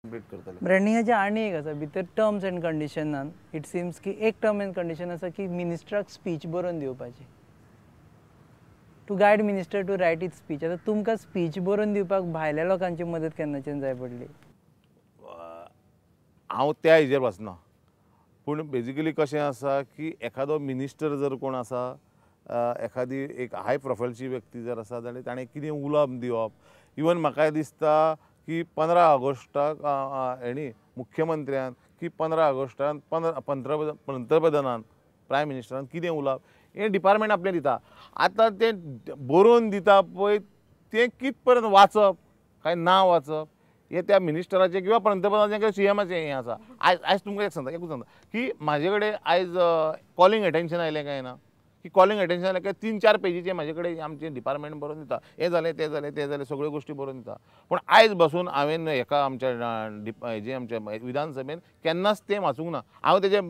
Complete करतले. ब्रँडिंगाचें आनी एक आसा भितर टर्म्स एंड कंडिशनान it seems की एक टर्म एंड कंडिशन आसा की मिनिस्टराक स्पीच बरोवन दिवपाची, to guide minister to write it speech. आतां तुमकां स्पीच बरोवन दिवपाक भायल्या लोकांची मदत केन्नाच्यान जाय पडली? हांव त्या हेजेर वचना, पूण बेजिकली कशें आसा की एखादो मिनिस्टर जर कोण आसा, एखादी एक हाय प्रोफायलची व्यक्ती जर आसा जाल्यार ताणें कितें उलोवप दिवप. इवन म्हाका दिसता की 15 ऑगस्टाक हेणी मुख्यमंत्र्यान की 15 ऑगस्टान पंतप्रधानान प्रायम मिनिस्टरान कितें उलोवप हें डिपार्टमेंट आपलें दिता. आतां तें बरोवन दिता पळय तें कित पर्यंत वाचप काय ना वाचप हें त्या मिनिस्टराचें किंवा पंतप्रधानाचें किंवा सीएमाचें हें आसा. आयज आयज तुमकां एक सांगता, एकूच सांगता की म्हाजे कडेन आयज कॉलिंग एटेन्शन आयलें काय ना, की कॉलिंग एटेन्शन आयलें काय 3-4 पेजीचें म्हाजे कडेन आमचें डिपार्टमेंट बरोवन दिता, हें जालें तें जालें तें जालें सगळ्यो गोश्टी बरोवन दिता. पूण आयज बसून हांवें हेका आमच्या हेजे आमच्या विधानसभेन केन्नाच तें वाचूंक ना. हांव तेजे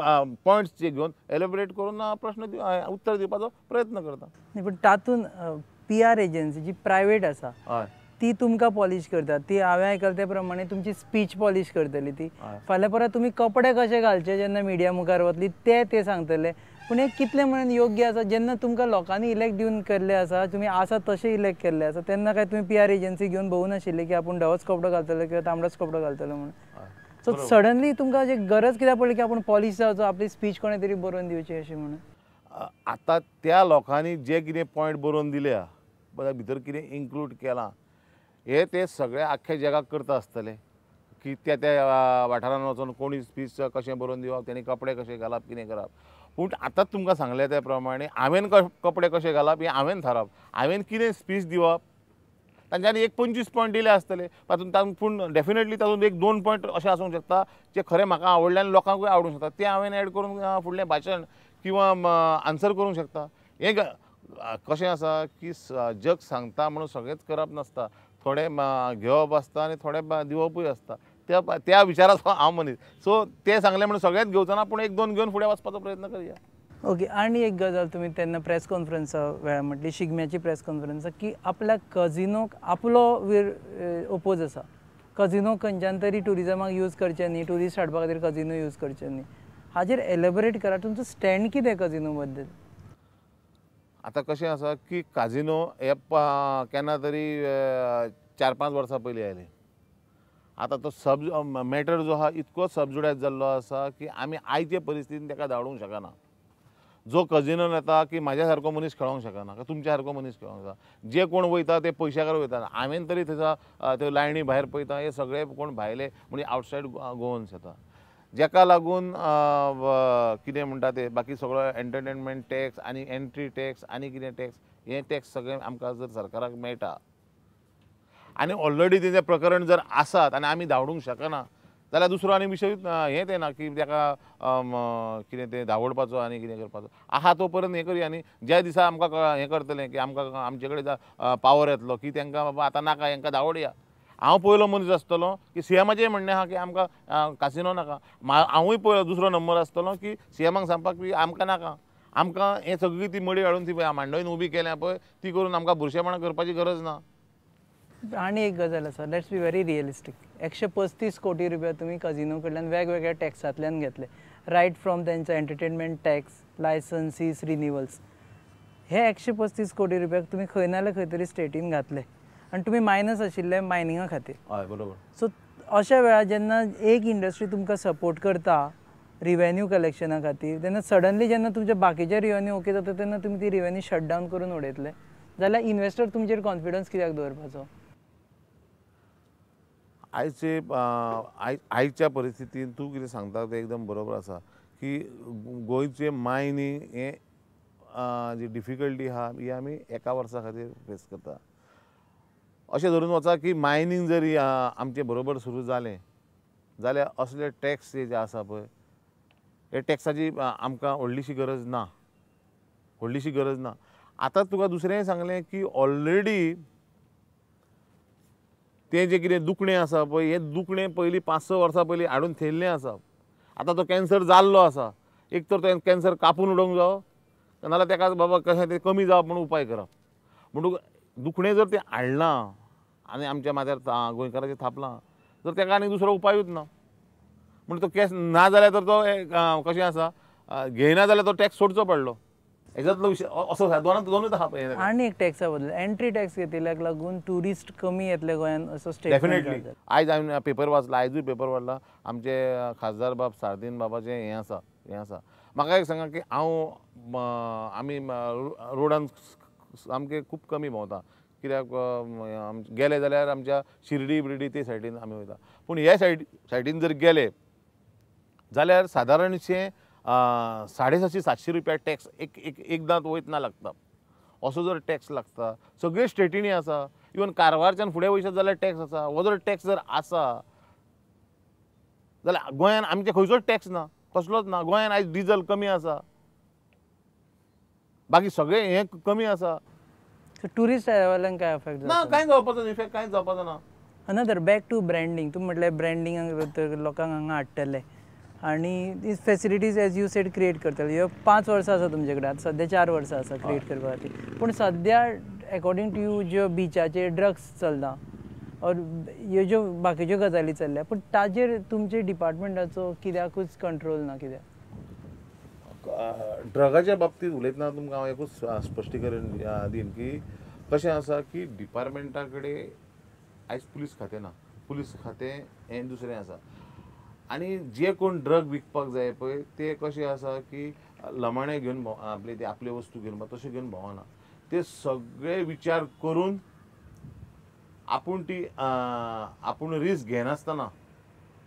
पॉयंट्स जे घेवन एलेबरेट करून प्रश्न उत्तर दिवपाचो प्रयत्न करता. पूण तातूंत पी आर एजन्सी जी प्रायवेट आसा ती तुमकां पॉलिश करता, ती हांवें आयकलां ते प्रमाणे तुमची स्पीच पॉलिश करतली ती. फाल्यां परत तुमी कपडे कशे घालचे जेन्ना मिडिया मुखार वतली ते ते सांगतले. पूण हें कितलें म्हणून योग्य आसा जेन्ना तुमकां लोकांनी इलेक्ट दिवन केल्ले आसा, तुमी आसा तशें इलेक्ट केल्ले आसा, तेन्ना काय तुमी पी आर एजन्सी घेवन भोंवू नाशिल्ले की आपूण धवोच कपडो घालतलो किंवा तांबडोच कपडो घालतलो म्हणून. सो सडनली तुमकां अशी गरज कित्याक पडली की आपूण पॉलिश जावचो, आपली स्पीच कोणें तरी बरोवन दिवची अशी म्हणून? आतां त्या लोकांनी जे कितें पॉयंट बरोवन दिल्या भितर कितें इन्क्लूड केलां हे ते सगळे आख्ख्या जगाक करता आसतले की त्या त्या वाठारान वचून कोणी स्पीच कशें बरोवन दिवप, तेणी कपडे कशे घालप, कितें करप. पूण आतां तुमकां सांगलें त्या प्रमाणे हांवें कपडे कशे घालप हें हांवें थारावप, हांवें कितें स्पीच दिवप. तांच्यांनी एक 25 पॉयंट दिले आसतले तातूंत तातूंत, पूण डेफिनेटली तातूंत 1-2 पॉयंट अशें आसूंक शकता जे खरें म्हाका आवडले आनी लोकांकूय आवडूंक शकता, ते हांवें एड करून फुडलें भाशण किंवा आन्सर करूंक शकता. हें कशें आसा की जग सांगता म्हणून सगळेंच करप नासता, थोडें घेवप आसता आनी थोडें दिवपूय आसता. त्या त्या विचाराचो हांव मनीस, सो ते सांगलें म्हणून सगळेंच घेवचो ना, पूण 1-2 घेवन फुडें वचपाचो प्रयत्न करया. ओके, आनी एक गजाल तुमी तेन्ना प्रेस कॉन्फरन्सा वेळार म्हटली, शिगम्याची प्रेस कॉन्फरन्स, की आपल्या कजिनोक आपलो ओपोज आसा, कजिनो खंयच्यान तरी ट्युरिजमाक यूज करचें न्ही, ट्युरिस्ट हाडपा खातीर कजिनो यूज करचें न्ही. हाजेर एलेबरेट करा, तुमचो स्टँड कितें कजिनो बद्दल? आतां कशें आसा की काजिनो हे केन्ना तरी 4-5 वर्सां पयलीं आयले. आतां तो सब मॅटर जो आहा इतको सबजुडायज जाल्लो आसा की आमी आयचे परिस्थितीन ताका धाडूंक शकना. जो कजिनोन येता की म्हाज्या सारको मनीस खेळोंक शकना, तुमच्या सारको मनीस खेळोंक शकना, जे कोण वयता ते पयशाकार वयता. हांवें तरी थंयसर त्यो लायनी भायर पळयता, हे सगळे कोण भायले म्हणजे आवटसायड गोवन्स येता, जेका लागून कितें म्हणटा ते बाकी सगळो एंटरटेनमेंट टॅक्स आनी एंट्री टॅक्स आनी कितें टॅक्स, हे टॅक्स सगळे आमकां जर सरकाराक मेळटा आनी ऑलरेडी तेजें प्रकरण जर आसात आनी आमी धांवडूंक शकना जाल्यार दुसरो आनी विशय हें तें ना की ताका कितें तें धांवडपाचो आनी कितें करपाचो आहा तो पर्यंत हें करया. आनी ज्या दिसा आमकां हें करतलें की आमकां आमचे कडेन पावर येतलो की तांकां बाबा आतां नाका हेंकां धांवडया, हांव पयलो मनीस आसतलो की सीएमाचें म्हणणें आहा की आमकां कासिनो नाका, हांवूय पयलो दुसरो नंबर आसतलो की सीएमाक सांगपाक की आमकां नाका, आमकां हें सगळी ती मडी हाडून ती मांडवीन उबी केल्या पळय ती करून आमकां बुरशेपणां करपाची गरज ना. आनी एक गजाल आसा, let's be very realistic, 135 कोटी रुपया तुमी कजिनो कडल्यान वेगवेगळ्या टॅक्सांतल्यान घेतले, रायट फ्रॉम तेंचो एंटरटेनमेंट टॅक्स, लायसन्सीस, रिन्युअल्स, हे 135 कोटी रुपया तुमी खंय ना जाल्यार खंय तरी स्टेटीन घातले आनी तुमी मायनस आशिल्ले मायनिंगा खातीर. हय बरोबर. सो अशा वेळार जेन्ना एक इंडस्ट्री तुमकां सपोर्ट करता रिवेन्यू कलेक्शना खातीर, तेन्ना सडनली जेन्ना तुमचे बाकीचे रिवेन्यू ओके जाता तेन्ना तुमी ती रिवेन्यू शट डावन करून उडयतले जाल्यार इन्वेस्टर तुमचेर कॉन्फिडन्स कित्याक दवरपाचो? आयचे आयच्या परिस्थितीन तूं कितें सांगता तें एकदम बरोबर आसा की गोंयचे मायनिंग हें जी डिफिकल्टी आहा ही आमी एका वर्सा खातीर फेस करता. अशें धरून वचा की मायनिंग जरी आमचें बरोबर सुरू जालें जाल्यार असले टॅक्स जे आसा पळय हे टॅक्साची आमकां व्हडलीशी गरज ना, व्हडलीशी गरज ना. आतां तुका दुसरेंय सांगलें की ऑलरेडी तें जें कितें दुखणें आसा पळय हें दुखणें पयलीं 5-6 वर्सां पयलीं हाडून थेयल्लें आसा. आतां तो कॅन्सर जाल्लो आसा, एक तर तो कॅन्सर कापून उडोवंक जावो नाजाल्यार ताका बाबा कशें तें कमी जावप म्हणून उपाय करप. म्हणटकूच दुखणें जर तें हाडलां आनी आमच्या माथ्यार गोंयकाराचेर थापलां जर ताका आनी दुसरो उपायूच ना. म्हण तो केस ना जाल्यार तर तो कशें आसा घेयना जाल्यार तो टॅक्स सोडचो पडलो. हेज्यातलो विशय असो आसा, दोनूच आहा. आनी एक टॅक्सा बद्दल एंट्री टॅक्स घेतिल्ल्याक लागून ट्युरिस्ट कमी येतले गोंयान असो स्टेटमेंट. डेफिनेटली आयज हांवें पेपर वाचला, आयजूय पेपर वाचला, आमचे खासदार बाब सार्दीन बाबाचें हें आसा, हें आसा. म्हाका एक सांगा की हांव आमी रोडान सामकें खूब कमी भोंवता, कित्याक गेले जाल्यार आमच्या शिर्डी बिर्डी ते सायडीन आमी वयता, पूण ह्या सायडीन जर गेले जाल्यार सादारणशें 750 700 रुपया टॅक्स एक एक एकदां वयतना लागता. असो जर टॅक्स लागता सगळे स्टेटींनी आसा, इवन कारवारच्यान फुडें वयशात जाल्यार टॅक्स आसा. हो जर टॅक्स जर आसा जाल्यार गोंयान आमचे खंयचोच टॅक्स ना, कसलोच ना. गोंयान आयज डिजल कमी आसा, बाकी सगळें हें कमी आसा. ट्युरिस्ट वाल्यांक काय इफेक्ट ना? कांय जावपाचो ना, इफेक्ट कांय जावपाचो ना. अनदर बॅक टू ब्रँडींग, तूं म्हटलें ब्रँडींग लोकांक हांगा हाडटले आनी facilities as you said create करतले. ह्यो 5 वर्सां आसा तुमचे कडेन, आतां सद्या 4 वर्सां आसा क्रिएट करपा खातीर. पूण सद्या एकॉर्डींग टू you ज्यो बिचाचेर ड्रग्स चलता ऑर ह्यो ज्यो बाकीच्यो गजाली चल्ल्या, पूण ताजेर तुमचे डिपार्टमेंटाचो कित्याकूच कंट्रोल ना? कित्याक ड्रगाच्या बाबतींत उलयतना तुमकां हांव एकूच स्पश्टीकरण दीन की कशें आसा की डिपार्टमेंटा कडेन आयज पुलीस खातें ना, पुलीस खातें हें दुसरें आसा. आनी जे कोण ड्रग विकपाक जाय पळय ते कशें आसा की लमाणे घेवन आपले ते आपले वस्तू घेवन तशें घेवन भोंवना, ते सगळे विचार करून आपूण ती आपूण रिस्क घेनासतना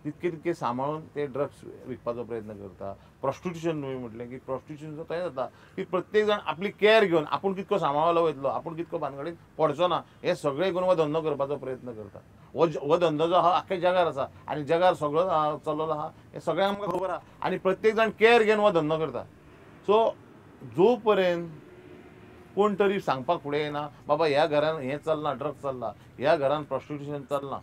तितके तितके सांबाळून ते ड्रग्स विकपाचो प्रयत्न करता. प्रोस्टिट्युशन न्हय म्हटलें की प्रोस्टिट्युशन तशें जाता की प्रत्येक जाण आपली कॅर घेवन आपूण कितको सांबाळलो वयतलो, आपूण कितको भानगडीन पडचो ना, हें सगळें घेवन हो धंदो करपाचो प्रयत्न करता. हो धंदो जो आहा आख्ख्या जगार आसा आनी जगार सगळो चल्लोलो आहा हें सगळ्यांक आमकां खबर आहा आनी प्रत्येक जाण कॅर घेवन हो धंदो करता. सो जो पर्यंत कोण तरी सांगपाक फुडें येना बाबा ह्या घरान हें चल्लां, ड्रग्स चल्लां, ह्या घरान प्रोस्टिट्युशन चल्लां.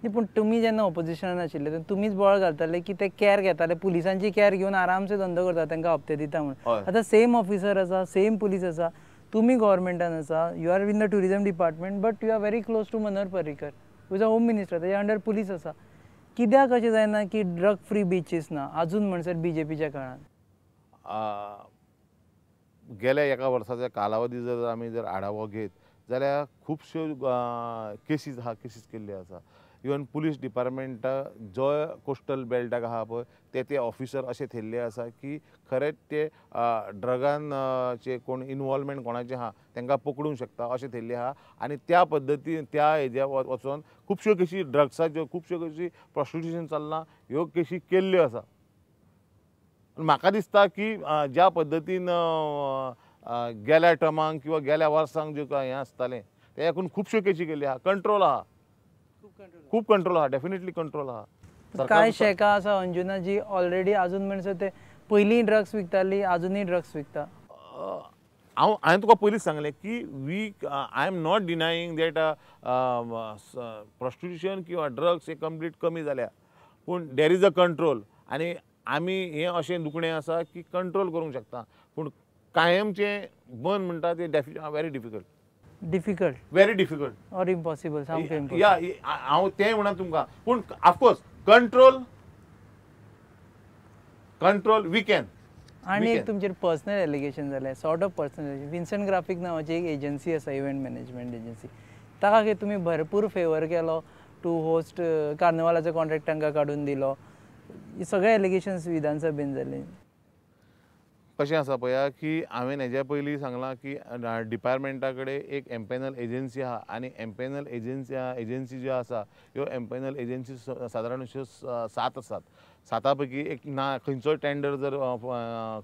न्ही, पूण तुमी जेन्ना ऑपोजिशनान आशिल्ले तेन्ना तुमीच बळ घालताले की ते कॅर घेताले, पुलिसांची कॅर घेवन आरामसे धंदो करता, तांकां हप्ते दिता म्हणून. आतां सेम ऑफिसर आसा, सेम पुलीस आसा, तुमी गव्हर्मेंटान आसा, you are in the tourism department but you are very close to Manohar Parrikar who is a home minister, ताच्या अंडर पुलीस आसा. कित्याक अशें जायना की ड्रग फ्री बिचीस ना अजून म्हणसर बीजेपीच्या काळान? गेल्या एका वर्साच्या कालावधी जर आमी जर आढावो घेत जाल्यार खुबश्यो केसीस आहा, केसीस केल्ल्यो आसा. इवन पुलीस डिपार्टमेंटा जो कोस्टल बेल्टाक आहा पळय ते ते ऑफिसर अशे थेल्ले आसा की खरेंच ते ड्रगान चे कोण इनवॉल्वमेंट कोणाचें आहा तांकां पकडूंक शकता अशें थेल्ले आहा. आनी त्या पद्दतीन त्या हेज्या वचोन खुबश्यो केशी ड्रग्साच्यो, खुबश्यो केशी प्रोस्टिट्युशन चल्लां, ह्यो केशी केल्ल्यो आसा. म्हाका दिसता की ज्या पद्दतीन गेल्या टर्मांक किंवा गेल्या वर्सांक ज्यो हें आसतालें ते हातून खुबश्यो केशी केल्ल्यो आहा. कंट्रोल आहा, खूब कंट्रोल आहा, डेफिनेटली कंट्रोल आहा. काय शेका आसा अंजुना जी ऑलरेडी अजून म्हणसर ते पयलीं ड्रग्स विकताली, अजुनूय ड्रग्स विकता? हांव हांवें तुका पयलींच सांगलें की we I am not denying that prostitution किंवा ड्रग्स हे कंप्लीट कमी जाल्या, पूण there is a control. आनी आमी हें अशें दुखणें आसा की कंट्रोल करूंक शकता, पूण कायमचें बंद म्हणटा तें very difficult. Difficult, very difficult or impossible, सामकें. या हांव तें म्हणा तुमकां, पूण of course control, control we can. आनी एक तुमचेर पर्सनल एलिगेशन जालें, sort of personal. Vincent graphic नांवाची एक एजन्सी आसा, इव्हेंट मॅनेजमेंट एजन्सी, ताका तुमी भरपूर फेवर केलो टू होस्ट कार्निवालाचो कॉन्ट्रॅक्ट तांकां काडून दिलो, सगळे एलिगेशन्स विधानसभेन जाले. कशें आसा पळया की हांवें हेज्या पयलीं सांगलां की डिपार्टमेंटा कडेन एक एम्पेनल एजन्सी आहा आनी एम्पेनल एजन्सी ज्यो आसा ह्यो एम्पेनल एजन्सी सादारण अश्यो 7 आसात. 7 पैकी एक ना खंयचोय टेंडर जर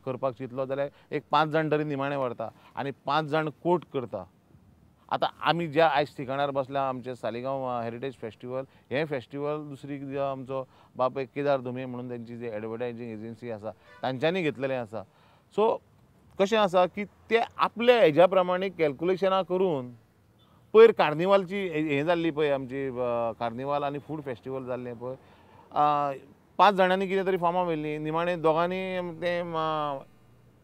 करपाक चिंतलो जाल्यार एक 5 जाण तरी निमाणें व्हरता आनी 5 जाण कोट करता. आतां आमी ज्या आयज ठिकाणार बसल्या आमचें सालिगांव हेरिटेज फेस्टिवल, हें फेस्टिवल दुसरी आमचो बाप एक केदार धुमे म्हणून तेंची जी एडवर्टायजींग एजन्सी आसा तांच्यांनी घेतलेलें आसा. सो कशें आसा की ते आपल्या हेज्या प्रमाणे कॅल्कुलेशनां करून पयर कार्निवालची हें जाल्ली पळय आमची कार्निवाल आनी फूड फेस्टिवल जाल्लें पळय, 5 जाणांनी कितें तरी फॉर्मां व्हेल्लीं, निमाणें दोगांनी तें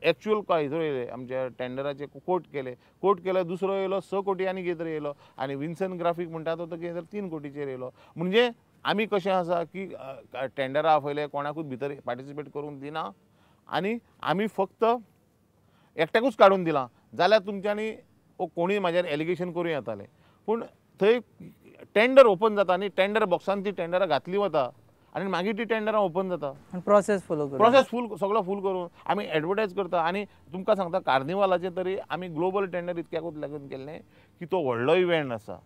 एक्चुअल हितूर येयले आमच्या टेंडराचे कोट केले, कोट केले दुसरो येयलो 6 कोटी आनी कितें तरी येयलो आनी विन्सन ग्राफीक म्हणटा तो कितें तरी 3 कोटीचेर येयलो. म्हणजे आमी कशें आसा की टेंडरां आपयले, कोणाकूच भितर पार्टिसिपेट करूंक दिना आनी आमी फक्त एकट्याकूच काडून दिलां जाल्यार तुमच्यांनी कोणूय म्हाजेर एलिगेशन करूं येतालें. पूण थंय टेंडर ओपन जाता आनी टेंडर बॉक्सान ती टेंडरां घातली वता आनी मागीर ती टेंडरां ओपन जाता. प्रोसेस फॉलो करून, प्रोसेस फूल सगळो फूल करून आमी एडवर्टायज करता. आनी तुमकां सांगता कार्निवालाचें तरी आमी ग्लोबल टेंडर इतक्याकूच लागून केल्लें की तो व्हडलो इव्हेंट आसा.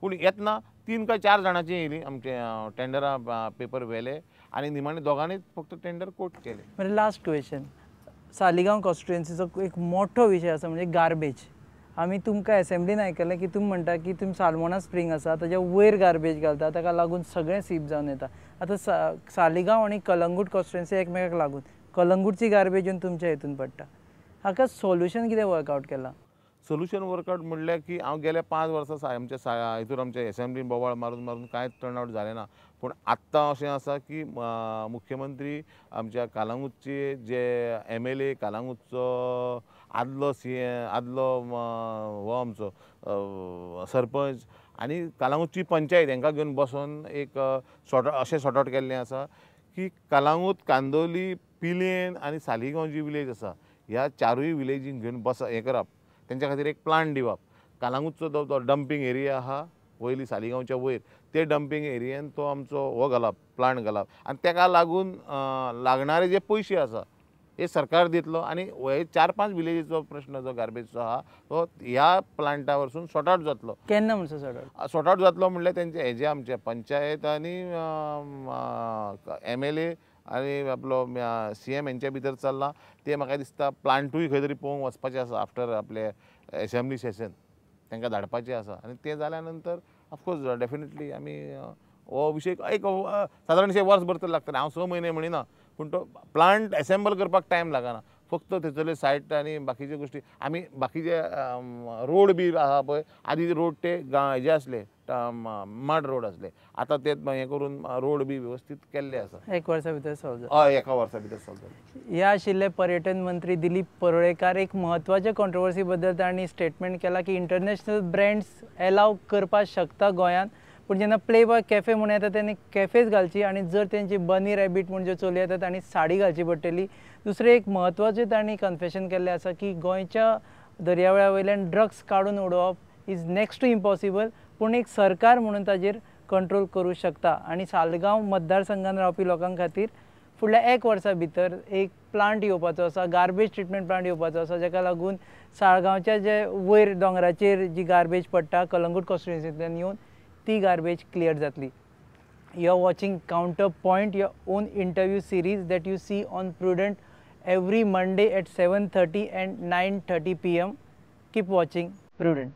पूण येतना 3 काय 4 जाणांची येयली आमचे टेंडरां पेपर व्हेले आनी निमाणे दोगांनी फक्त टेंडर कोट केले. म्हणजे लास्ट क्वेश्चन, सालिगांव कॉन्स्टिट्युएन्सीचो एक मोठो विशय आसा म्हणजे गार्बेज. आमी तुमकां एसेंब्लीन आयकलें की तुमी म्हणटा की तुमी सालमोना स्प्रींग आसा ताज्या वयर गार्बेज घालता, ताका लागून सगळें सीप जावन येता. आतां सालिगांव आनी कलंगूट कॉन्स्टिट्युएन्सी एकमेकाक लागून, कलंगूटची गार्बेज येवन तुमच्या हितून पडटा. हाका सोल्युशन कितें वर्कआवट केलां? सोल्युशन वर्कआवट म्हणल्यार की हांव गेल्या 5 वर्सां आमच्या हितूर आमच्या एसेंब्लीन बोवाळ मारून मारून कांयच टर्न आवट जालें ना. पूण आत्तां अशें आसा की मुख्यमंत्री आमच्या कालांगूटचे जे MLA, कालांगूटचो आदलो आदलो हो आमचो सरपंच आनी कालांगूटची पंचायत हांकां घेवन बसोन एक अशें सॉर्ट आवट केल्लें आसा की कालांगूट, कांदोली, पिलेन आनी सालिगांव जी विलेज आसा ह्या 4 विलेजींक घेवन बस हें करप, तेंच्या खातीर एक प्लांट दिवप. कालांगूटचो तो डंपींग एरिया आहा वयली सालिगांवच्या वयर, ते डंपींग एरियेन तो आमचो हो घालप, प्लांट घालप आनी तेका लागून लागणारे जे पयशे आसा हे सरकार दितलो. आनी हे 4-5 विलेजीचो प्रश्न जो गार्बेजचो आहा तो ह्या प्लांटा वरसून सॉर्ट आवट जातलो. केन्ना म्हणसर सॉर्ट आवट? सॉर्ट आवट जातलो म्हणल्यार तेंचे हे जे आमचे पंचायत आनी MLA आनी आपलो CM हेंच्या भितर चल्लां ते म्हाका दिसता प्लांटूय खंय तरी पळोवंक वचपाचें आसा आफ्टर आपले एसेंब्ली सेशन तांकां धाडपाचें आसा. आनी तें जाल्या नंतर ऑफकोर्स डेफिनेटली आमी हो विशय एक सादारणशें वर्सभर तरी लागतलें. हांव 6 म्हयने म्हणिना, पूण तो प्लांट एसेंबल करपाक टायम लागना, फक्त थंयसरले सायट आनी बाकीच्यो गोश्टी. आमी बाकीचे रोड बी आहा पळय, आदी रोड ते हेजे आसले माड रोड आसले, आतां ते हें करून रोड बी वेवस्थीत केल्ले आसा. एक वर्सा भितर सॉल्व जाता. हय, एका वर्सा भितर सॉल्व जाता. ह्या आशिल्ले पर्यटन मंत्री दिलीप परुळेकार एक म्हत्वाच्या कॉन्ट्रोवर्सी बद्दल तांणी स्टेटमेंट केला की इंटरनॅशनल ब्रँड्स एलाव करपाक शकता गोंयांत, पूण जेन्ना प्ले बॉय कॅफे म्हूण येता तेन्ना कॅफेच घालची आनी जर तेंची बनी रॅबीट म्हूण ज्यो चलयो येता तांणी साडी घालची पडटली. दुसरें एक म्हत्वाचें तांणी कन्फेशन केल्लें आसा की गोंयच्या दर्यावेळा वयल्यान ड्रग्स काडून उडोवप is next to impossible, पूण एक सरकार म्हणून ताजेर कंट्रोल करूं शकता. आनी सालगांव मतदारसंघान रावपी लोकां खातीर फुडल्या 1 वर्सा भितर एक प्लांट येवपाचो आसा, गार्बेज ट्रिटमेंट प्लांट येवपाचो आसा, जाका लागून साळगांवच्या जे वयर दोंगराचेर जी गार्बेज पडटा कलंगूट कॉन्स्टिट्युएन्सींतल्यान येवन ती गार्बेज क्लियर जातली. You are watching counter point, your own interview series that you see on Prudent every Monday at 7:30 and 9:30 PM. Keep watching Prudent.